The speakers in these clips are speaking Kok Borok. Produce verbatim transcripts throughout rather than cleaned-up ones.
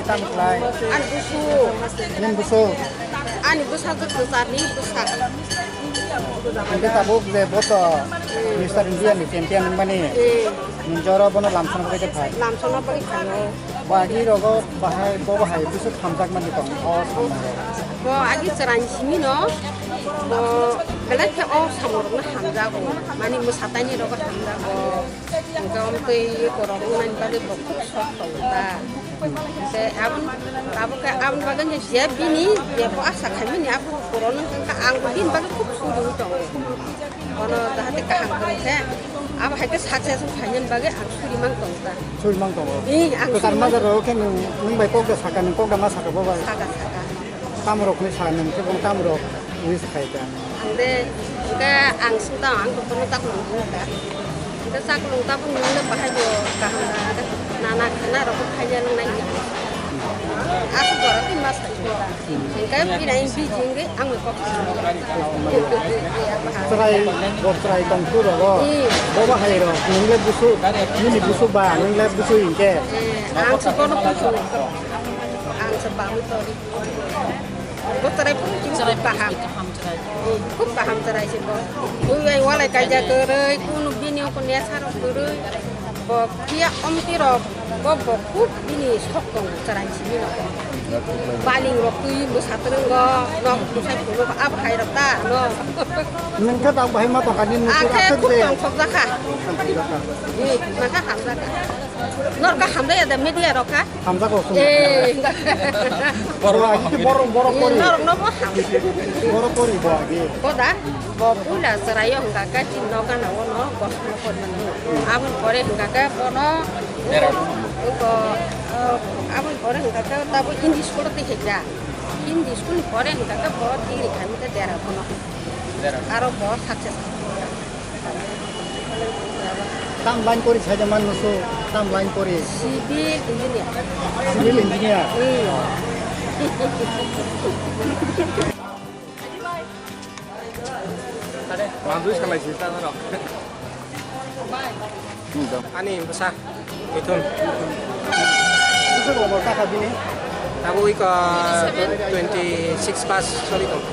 Tamo khlai. Ani busu. Nini busu. Ani bwsa jwk kwcharni bwsa. Hingke tabuk je boto Mister India ni champion wngmani. Eh. Nini jora bono lamsana bagwi phai. Lamsana bagwi phai. Bo agi rogo bahai, bo bahai busu thamjak mani tong o samung. Bo agi chwraini simi no. Bo belai khe o samung rokno hamjago. Mani mwsatani rogo hamjago. Hingke omtwi borok wngnani bagwi bo khub sok tongo ta. Hingke aboni, abo khe aboni bagwi je bini jebo asa khaimani abo puroni hingke ang bo bini bagwi khub suri tongo. Bono jahate kaham kwrwi khe abo hai khe success wng khainani bagwi ang suri mang tongo ta. Suri mang tongo. Ih, ang kwchar suri mang majaro khe nwng, nwng bai kok da saka, nwng kok da ma saka bo bai. Saka, saka. Tamrok ni sa nwng khe bo tamrok wish khai ta. Ang de, hingke ang sung tang ang kotorno chakulung nung ta. Hingke chakulung tabuk nung le bahai bo kaham da, hingke nana khana rok bo khaina nung nai ya. Asuk borok ni mas khai ko. Hingke bini ang bijing re ang kok. Chwrai, bo chwrai tong tu rogo. Hmm. Bo bahai rok, nung le busu, nini busu ba, nung le busu hingke. Eh, ang se bono busu. Ang se ba mi tori. Bo chwrai phuru chini chwrai kaham. Kaham chwrai. Khub kaham chwrai se bo. Ui bai walai kaijak kwrwi, kunu bini oko nesaro kwrwi. Bo phiya omti rok, bo, bo khub bini sok tongo chwrai simi no. Baling rok twi bwsa twrwngo, nok bwsai phuru abo hai rok ta no. Nung khe tak bahai ma tongkha, nini nukur akhir khub de. Tongthok jakha. Tongthok jakha. Ih, maka hamjakha. Nor ka hamjaya da media rok kha. Hamjago sung. Eh, hingga. Borok agi borok, borok pori. Norok no bo ham. Borok pori bo agi. Bo da, bo pula chwraio hingga ka tin no gana o no gos no pori no. Aboni pore hingga ka bono, ko, eh, aboni pore hingga ka tabo Hindi school ti hingga. Hindi school ni pore hingga ka bo tingri kami ta dera bono. Aro bo success. Tam line pori sai de man nusu, tam line pori. Civil engineer. Civil engineer. Hmm. Manjui salai si ta no. Ani bwsa. Mithun. Bwswk umor kakha bini? Tabuk iko twenty six pass sori tong.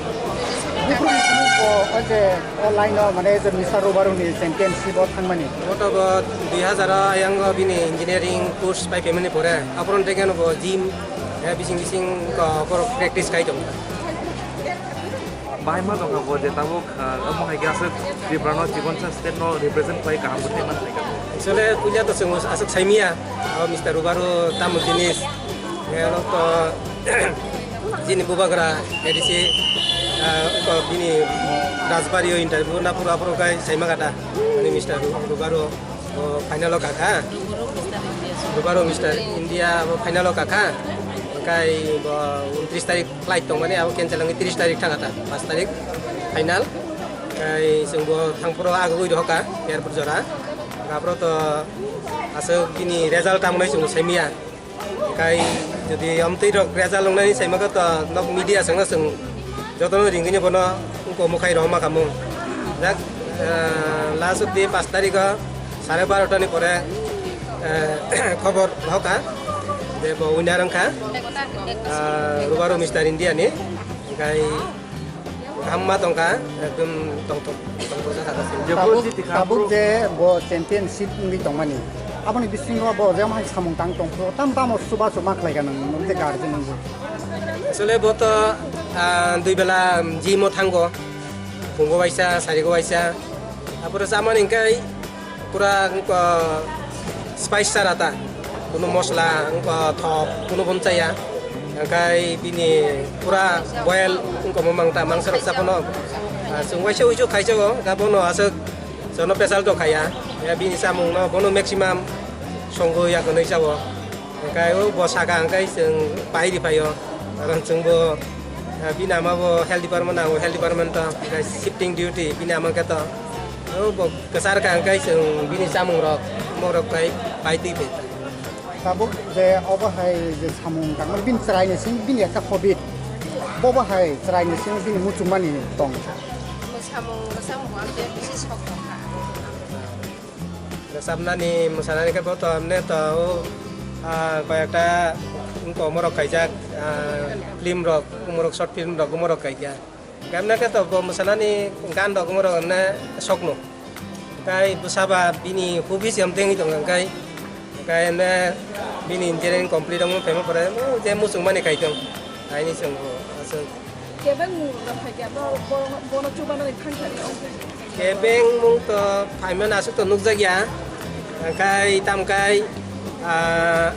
Buphuru ni simi bo o je o line o mane je Mister Rubaru ni championship o thangmani. Boto bo dui hazar o ayang o bini engineering course pai phaimani pore. Aphuru tei khe no bo gym, eh, bising bising ko borok practice khai tong. Bahai ma tongkha bo je tabuk, ah, omo hai khe aswk Tripura no Chibonsa state no represent khlai kaham bo thai man thai kha. Actually, puila to chwng aswk saimiya, o Mister Rubaru tamo jinis, eh, to jini bubagra A D C, ah, ko bini Rajbari o interview na pura pura kai saima kata, ani Mister Ru-, Rubaru. O final o kakha. Rubaro Mister India bo final o kakha. Hingkai bo untris tarik flight tongmani, abo cancel wngwi tris tarik thangkha ta, pas tarik final. Hingkai chwng bo thangphuru agugwi rohorkha airport jora. Aphuru to aswk bini result tamo hinwi chwng saimanya. Kai jodi amtwi rok result wngnani saimaka to nok media sengno seng jotono ringini bono wngko mwkhai rohorma kamo. Jak, eh, last of the pas tarikh o sare barota ni pore, eh, khobor hoka je bo winner wngkha, eh, Rubaro Mister India ni. Kai Hamma tongkha, ekdom tongthok, tongthok kha. Tabuk, tabuk je bo championship wngwi tongmani, aboni bisingo bo je hai samung tang tongphuru, tam tamo chubachu ma khlai kha nwng, nwng je guardian wngwi? Asole bo to, ah, dui bela gym o thango, phungo waisa, sarigo waisa, apore chamani hwnkhe pura wngkha spice chara ta, kunu mosla wngkha thok kunu bo chaya, hwnkhe bini pura boil wngkha mangta mangsa rok sabono, ah, chwng waisa uisu khaijago, hwnkhe bono aswk jono pesal to khaya, ya bini chamung no bono maximum songo ya kwnwi chao. Hingkai o bo saka hingkai chwng pai ri phaio. Karon chwng bo, ah, bini ama bo health department, ang bo health department to, hingkai shifting duty bini ama khe to. O bo kwchar ka hingkai chwng bini chamung rok, mo rok kai pai twi bai. Tabuk je obo hai je samung tangmani bini chwrai ni simi bini ekta hobby. Bo bo hai chwrai ni simi bini muchungmani tong. Bo samung, bo samung ang je bisi sok tong kha. Rwchapnani, mwsanani khe bo to emne to, o, ah, koi ekta Wngkha omorok kaijak, ah, film rok, omorok short film rok, omorok kaikha. Gamna khe to bo mwsanani gan rok omorok hwnna sokno. Hwnkhe bwsaba bini hobbies yam tengwi tongo hwnkhe, hwnkhe hwnna bini engineering complete wngma phaima pore je muchungmani kaitung. Aini chwngbo aswk. Kebeng mung rok phaikha, bo-, bo-, bono chubanani thangkha. Kebeng mung to phaimano aswk to nukjakya. Hwnkhe tamkhe, ah,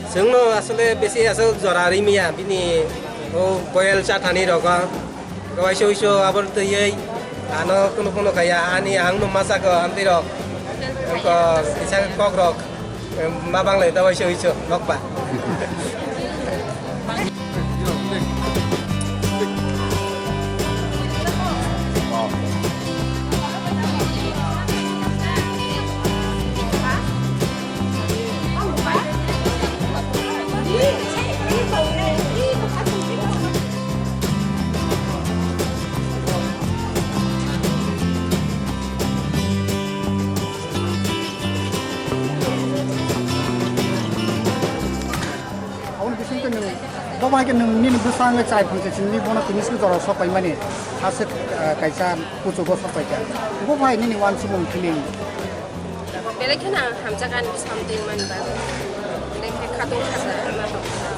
chwngno asole besi aswk jora rimya bini o boyel chathani rogo. Waisa waisa aboni twiwi ano kunu kunu kaya ani ang no masa ko amtwi rok. Ko kisa kok rok. Ma banglai ta waisa waisa nokba. Aboni bisingtwi nwng, bo bai khe nwng nini bwskango chai phang se chini bono tini swi jora sok paimani, aswk, ah, kaisa kuchugo sok paikha. Bo bai nini uansukmung feeling? Belai kheno ang hamjakha ani bwskango twi mani bagwi. Belai khe khatung khasa ma tong kha.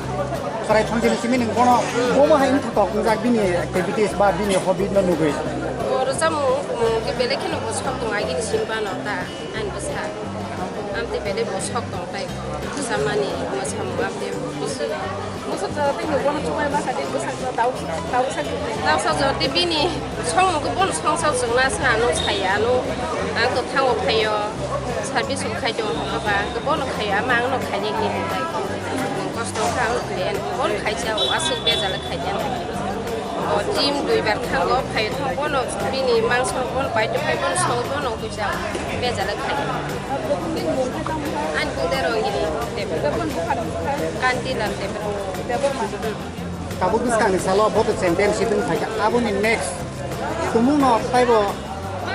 Chwrai thang chini simi nwng bono, hmm, bomo hai wngthotok wngjak bini activities ba bini hobby no nugwi? Bo rwchapmung, hmm, khe belai kheno bo sok tongo, agini simi bano ta. Ani bwsa. Amtwi belai bo sok tong tai ko. Bwsa mani, bwsa mung amtwi bisi. Bwsa jora tei nukgo no chubai ma kha tei bwsa jora tau, tau sak. Tau sak jora tei bini song mung khe bono song sak chwng na sa ano saya ano. Ang to thango phaio. Service rok khai tongo hwnba ba ang to bono khaio. Ama ang no khaini hwnwi tai ko. Kosto kha ang khai ani. Bono khai cha o aswk bejal khai ani. O gym duibar thango, phaio thang bono bini mangso bono paito phai bono saui bono kuisa bejala khai. Ani kudai rongini tebra. Kanti lam tebra. Tabuk bwskangni salo boto championship wng phaikha. Aboni next tumungno taibo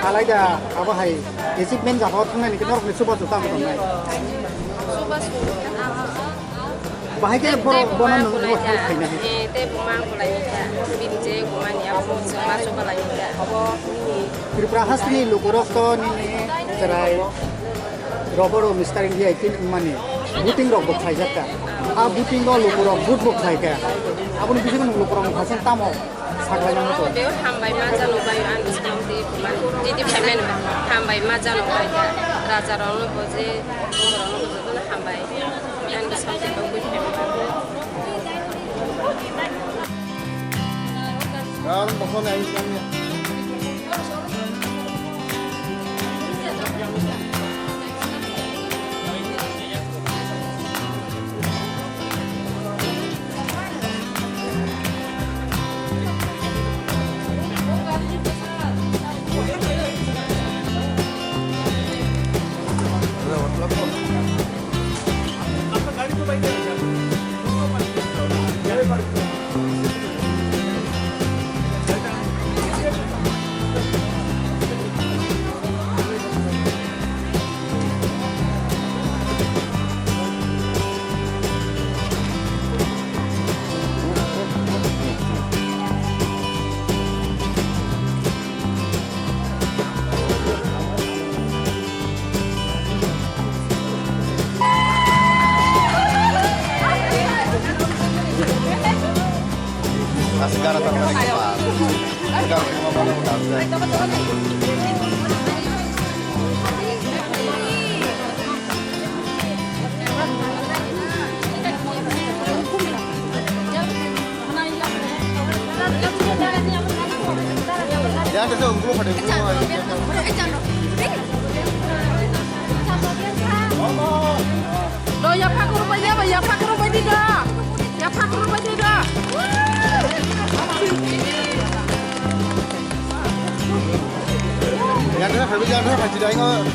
alaida abo hai achievement jagao thangnani norokni chubachu tamo tongnai? Chubachu. Bahai khe borok bono nwng help khaina hai. Eh, tei bo mang bolai ni ta. Bini je bo mani abo mo se ma so bolai ni ta. Abo nini. Tripura hasteni lukurok to nini chwrai rubber o Mister India tin mani voting rok bo khlaijak ta. A voting o lukurok vote bo khlai kha. Aboni bisingo nwng lukurok ni phasen tamo saklai mano to. Be hambai ma jano bai ang bwskang di bo mani. Didi payment hambai ma jano bai ta. Raja rok no bo je borok no bo joto no hambai. Do yapha kuru bai ya, yapha kuru bai di do. Yapha kuru bai di do. Yang kena kami yang kena kacil dah ingat.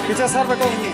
Kicha sar ba kok ni.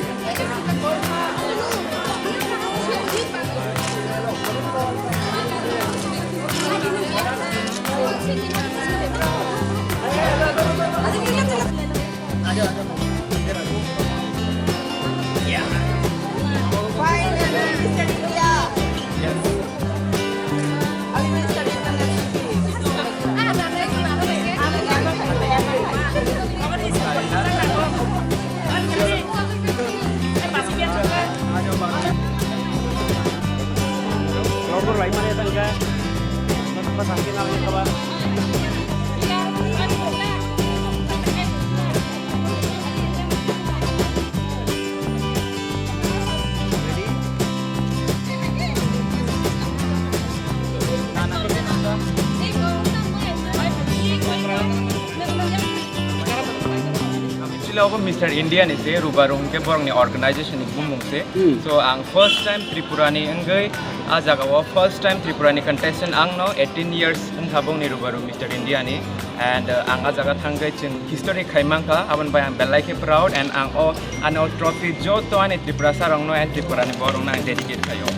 Actually, obo Mister India ni se, Rubaru hwnkhe borokni organization ni bumung se. Hmm. So, ang first time Tripura ni wngwi, ah jaga o first time Tripura ni contestant ang no, eighteen years wngkha bongni Rubaru Mister India ni. And, uh, ang ah jaga thangwi chwng history khai mankha, aboni bai ang belai khe proud, and ang o, ani o trophy joto ani Tiprasa rokno and Tripura ni borok no ang dedicate khaio.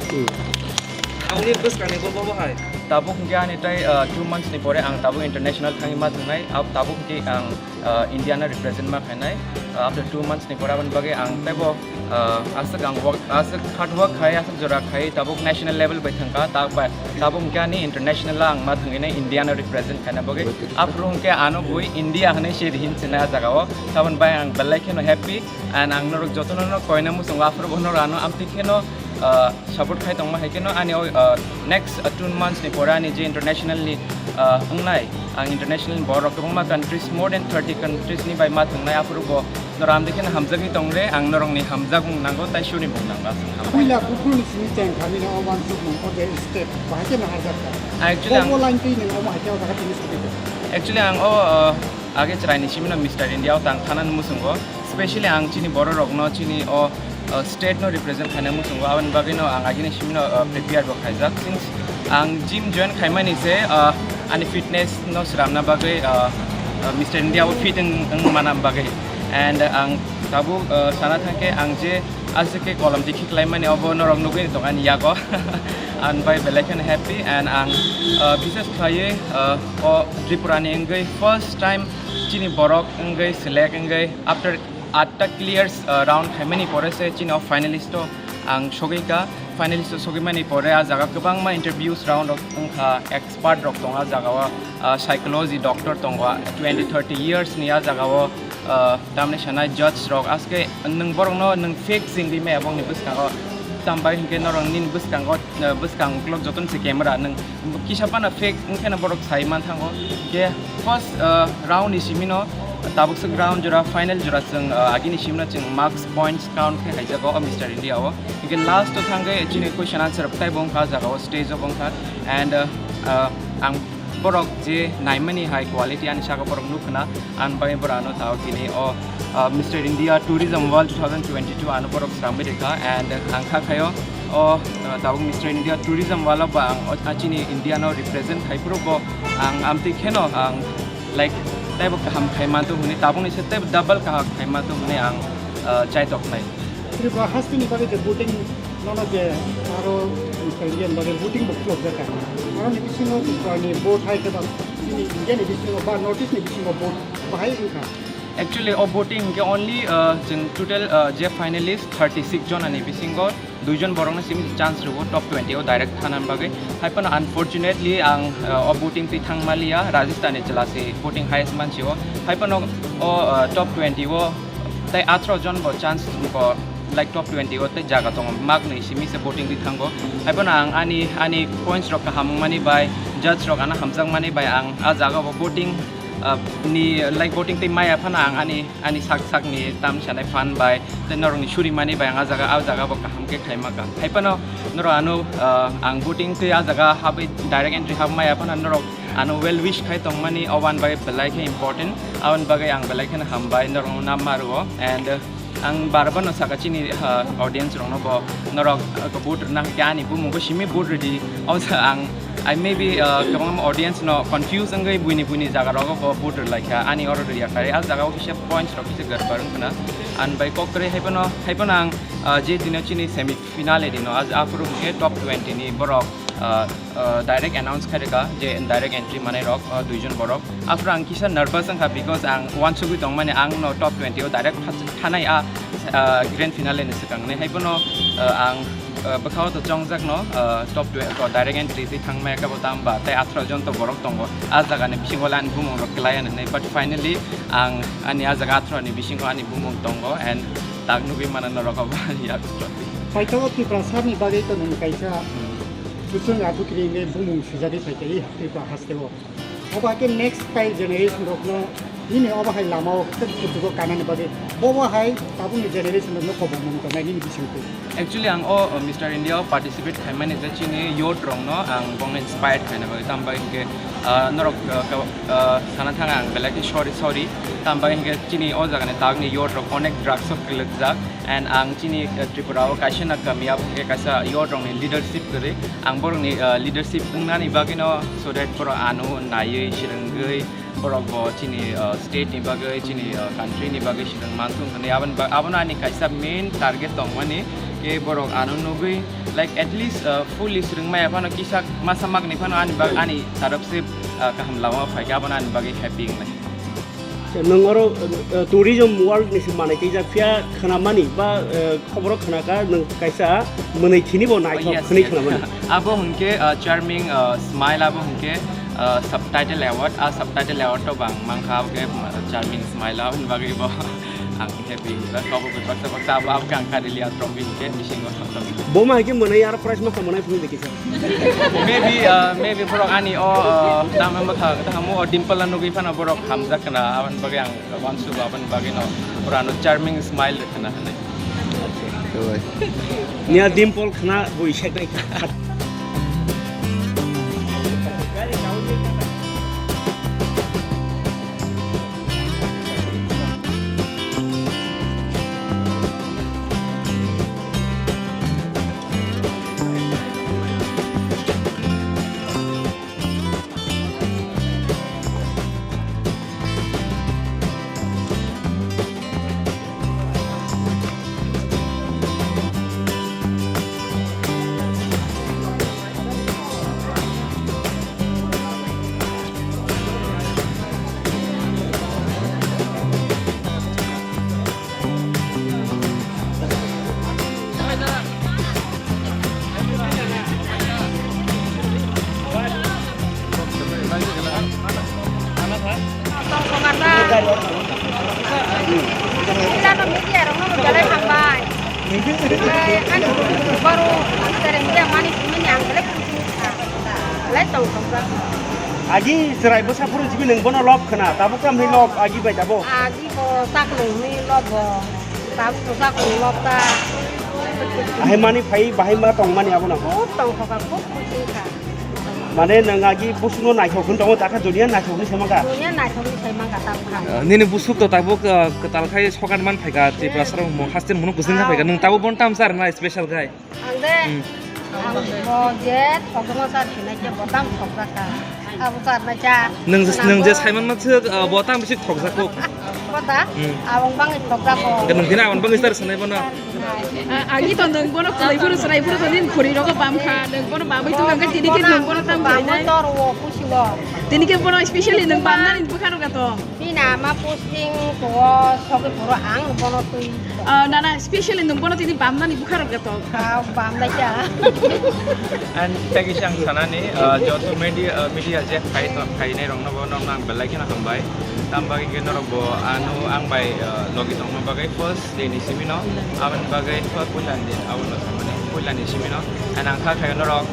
Hmm. Aboni bwskang ni bo bo hai? Tabuk hwnkhe ani tai, uh, two months ni pore ang tabuk international thangwi ma thwngnai, ab-, tabuk hwnkhe ang, uh, India no represent ma khainai, uh, after two months ni pore, aboni bagwi ang teibo, uh, aswk ang work, aswk hard work khai, aswk jora khai, tabuk national level bai thangkha, ta-, bai, tabuk hwnkhe ani international o ang ma thwngwi nai India no represent khaina bagwi. Aphuru hwnkhe ano bui India hwnwi se rihin sinai ah jaga o, taboni bai ang belai kheno happy, and ang norok jotono no koina muchungo, aphuru bo norok ano amtwi kheno, uh, support khai tongma hai kheno ani o, uh, next, uh, two months ni pore ani je international ni, uh, wngnai, ang international ni borok kwbangma countries, more than thirty countries ni bai ma thwngnai, aphuru bo norok amtwi kheno hamjagwi tong re, ang norokni hamjakmung nango, tai suri mung nango, aswk hambai. Puila buphuruni simi cheng khamino o wansukmung o je step bahai kheno harjak kha. Actually, ang Bo line twi nung omo hai khe o jaga tini sudi kha. Actually, ang o, uh, age chwraini simino Mister India o tang thanani muchungo, specially ang chini borok rokno chini o uh, state no represent khaina muchungo, aboni bagwi no ang agini simino, uh, prepare bo khaijak. Since ang gym join khaimani se, uh, ani fitness no sramna bagwi, uh, uh, Mister India o fit wng, wng mana bagwi. And, uh, ang tabuk, uh, sana thangkhe ang je aswk khe kolom dikhi khlaimani obo norok nugwi tong ani yago. Ang bai belai kheno happy and ang, uh, bisas khlaiwi, uh, o Tripura ni wngwi first time chini borok wngwi select wngwi after atta clears, uh, round khaimani pore se chini o finalist o ang sogwi kha. Finalist o sogwi mani pore ah jaga kwbangma interviews round rok wngkha, expert rok tongo ah jaga o, uh, psychology doctor tongo, twenty thirty years ni ah jaga o, uh, tamni sanai judge rok aske nwng borok no nwng fake singwi maya bongni bwskango, tambai hinkhe norok nini bwskango, uh, bwskang uklok jotono se camera nwng Kisa phano fake wngkheno borok sai manthango je first, uh, round ni simino tabuk swk round jora final jora chwng, uh, agini simino chwng marks points count khe haijago o Mister India o. Hinkhe last o thangwi chini question answer rok taibo wngkha o jaga o stage o wngkha and, uh, uh, ang borok je naimani hai quality ani saka borok nukhna. Ang bai borano tao tini o, uh, Mister India Tourism World two thousand twenty-two ano borok sramwi rikha and ang kha khayo o, uh, tabuk Mister India Tourism World ba ang o, a chini India no represent khai phuru bo ang amtwi kheno ang, like, teibo kaham khai mantu hwnwi tabukni se teibo double kaham khai mantu hwnwi ang, uh, chaitok nai. Tripura hasteni bagwi je voting nono je aro Mister India ni bagwi voting bo khulok jakha. Aro ni bisingo Tripura ni vote hai khe ba chini India ni bisingo ba North East ni bisingo vote bahai wngkha. Actually, o voting hinkhe only, uh, chwng total, uh, je finalist thirty six jona ni bisingo dui jon borokno simi chance rwo top twenty o direct thana bagwi. Hai phano unfortunately ang, uh, o voting twi thang maliya, Rajasthan ni chwla se voting highest mansi o. Hai phano o, uh, top twenty o tei atharoh jon bo chance bo, like, top twenty o tei jaga tongo mak nwi simi se voting twi thango. Hai phano ang ani, ani points rok kaham wngmani bai, judge rok ano hamjakmani bai ang a jaga bo voting ah, ni, like, voting twi maya phano ang ani, ani sak sak ni tam sanai phan bai tei norok ni suri mani bai ang a jaga, a jaga bo kaham khe khaima ka. Hai phano norok ano, ah, ang voting twi a jaga habwi direct entry hab maya phano norok ano well wish khai tong mani, oban bai belai khe important, aboni bagwi ang belai kheno hambai norok no namma rwo. And, uh, ang bar bar no saka chini, uh, audience rok no bo norok, uh, vote rwna hai khe ani bumung bo simi vote rwdi. Omo sa ang, I maybe, uh, kwbangma audience no confuse wngwi buini buini jaga rogo bo vote rwlai kha, ani oro rwya kha, a jaga o kisa points rok kisa garbar wngkha na. Ani bai kok kwrwi hai phano, hai phano ang, uh, je dino chini semi finale dino, a, aphuru hwnkhe top twenty ni borok, ah, ah, direct announce khai rwkha je direct entry manai rok, ah, duijon borok. Aphuru ang kisa nervous wngkha because ang uansugwi tongmani ang no top twenty o direct tha-, thanai a, ah, grand finale ni swkang ni. Hai phano, ah, ang, ah, bwkhao to chongjak no, ah, top twenty o direct entry twi thangmaya khe bo tamo ba tei atharo jon to borok tongo. A jaga ni bisingo le ani bumung rok kwlai ya nini. But finally ang ani a jaga atharo ni bisingo ani bumung tongo and tak nugwi mano norok abo ani yak trophy. Paithago Tiprasani bagwi to nwng kaisa kwchwng athukiri hwnwi bumung swijagwi phaikha i Tripura hasteo. Obo hai khe next tai generation rokno nini obo hai lamao kwchwgo kanani bagwi bobo hai tabukni generation rokno kobongmung tongnai nini bisingtwi. Actually ang o, uh, Mister India o participate khaimani je chini youth rokno ang bongno inspired khaina bagwi, tamo bagwi hwnkhe, uh, norok, uh, ka-, uh, sana thanga ang belai khe sorry, sorry, tamo bagwi hwnkhe chini o jagani takni youth rok onek drugs o kwlwkjak. And ang chini, eh, Tripura o kaisa na kami abo hwnkhe kaisa youth rokni leadership kwrwi. Ang borokni, eh, leadership wngnani bagwino so that borok ano naiwi swrwngwi borok bo chini, eh, state ni bagwi, chini, eh, country ni bagwi swrwng manthung hwnwi aboni ba-, abono ani kaisa main target tongmani khe borok ano nugwi, like, at least, eh, fully swrwng maya phano kisa masa magni phano ani bag-, ani taraf se, eh, kaham lama o phaikhe abono ani bagwi happy wngnai. Nwng oro, uh, tourism world ni se manwi twijak, phiya khwnamani ba, uh, khoboro khwnaka nwng kaisa mwnwi thini bo naithok. Oh, yes, hwnwi yes. Khwnamani. Abo hwnkhe, uh, Charming, uh, Smile abo hwnkhe, uh, Subtitle Award. A Subtitle Award to bang mankha, abo khe, uh, Charming Smile aboni bagwi bo ang happy. Ba kobo baksa baksa abo, abo khe ang karili a trophy hwnkhe bisingo. Bo ma hwnkhe mwnwi aro prize ma kha mwnai phunukdi kisa. Maybe, uh, maybe borok ani o, uh, tamo bwkha, tamo o dimple no nugwi phano borok hamjak khna, aboni bagwi ang uansuk, aboni bagwi no pura no charming smile khna hwnwi. Nia dimple khna bui seknai. Media rokno belai hambai. Ani baro, ani tere media mani simi ni ang belai kuching kha. Belai tong tong jak. Agi chwrai bwsa phuru jibi nwng bono lob khna, tabuk tam hwnwi lob agi bai tabuk. Agi bo sak nwng hwnwi lob bo. Tabuk bo sak nwng lob ta. Ahai mani phai bahai ma tong mani abono. Khub tong kha, khub kuching kha. Mane nwng agi busukno naithok hwn tongo, dakha duniya naithokni se mankha. Duniya naithokni se mankha, tabuk kha. Nini busuk to tabuk, uh, kwtal khai sokan man phaikha, Tripura sara mo haste muno kuching kha phaikha. Nwng tabuk bon tam sar na special khai. Ang de, hmm, ang bo je thokjongma sar sinai khe bo tam thokjak kha. Abo sar na cha. Nwng je, nwng je saiman ma se, uh, bo tam bisi thokjak kho. Kota? Hmm. Abong bangwi thokjak kho. Nwng tini abong bangwi sar sinai bono. Ah, agi to nwng bono khwlai phuru chwrai phuru to nini khuri rogo bam kha, nwng bono bamwi tong kha, tini khe nwng bono tam khlainai. Tor wo kusi wo. Tini khe bono specially nwng bamnani bwkha rok to. Bini ama posting to sogwi phuru ang bono twi. Ah, nana, specially nwng bono tini bamnani bwkha rok to. Ah, bam lai kha. And tei kisa ang sanani, ah, joto media, ah, media je khai to, khainai rokno bo norok ang belai kheno hambai. Tam bagwi khe norok bo ano ang bai, ah, logi tongma bagwi first day ni simi no, aboni bagwi first puila ni din, abono samani puila ni simi no, and ang kha khayo norok,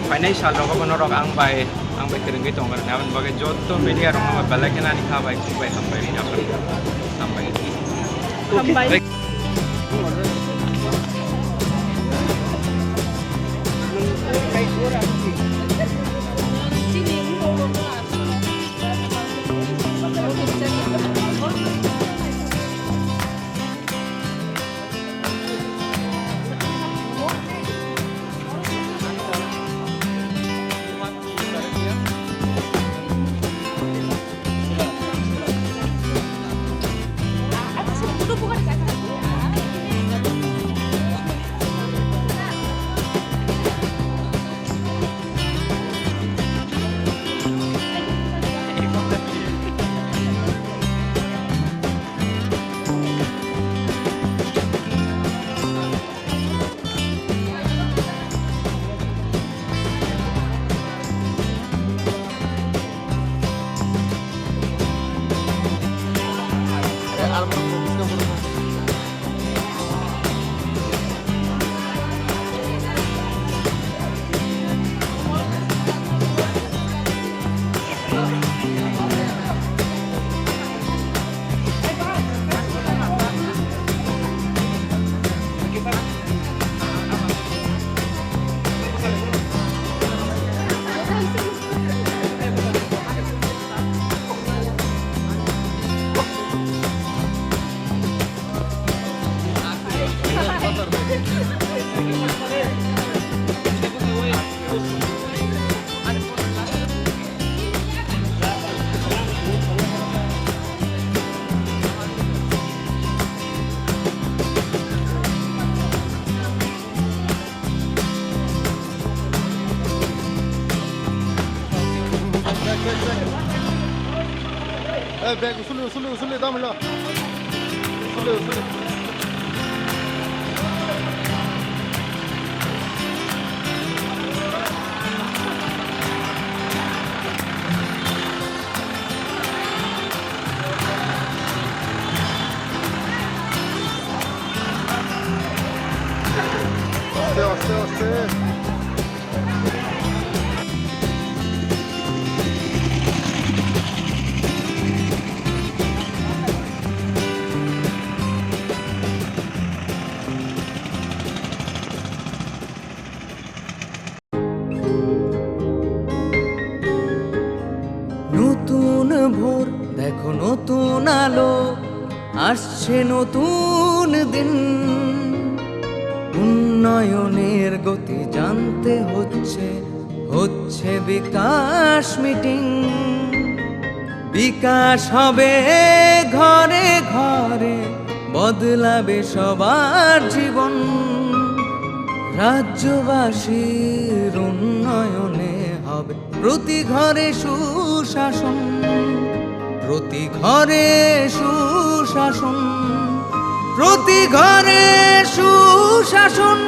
Phainai sal rogo bono rok ang bai, ang bai kwrwngwi tongo, aboni bagwi joto media rok no belai kheno ani kha bai, khuk bai, hambai, hambai. Hambai. Eh, bag usuli, usuli, usuli, dam lo. Usuli, usuli. Aste, aste, aste. নতুন ভোর, দেখো নতুন আলো, আসছে নতুন দিন। উন্নয়নের গতি জানতে হচ্ছে, হচ্ছে বিকাশ মিটিং। বিকাশ হবে ঘরে ঘরে, বদলাবে সবার জীবন। রাজ্যবাসীর উন্নয়নে হবে প্রতি ঘরে সুশাসন, প্রতি ঘরে সুশাসন, প্রতি ঘরে সুশাসন।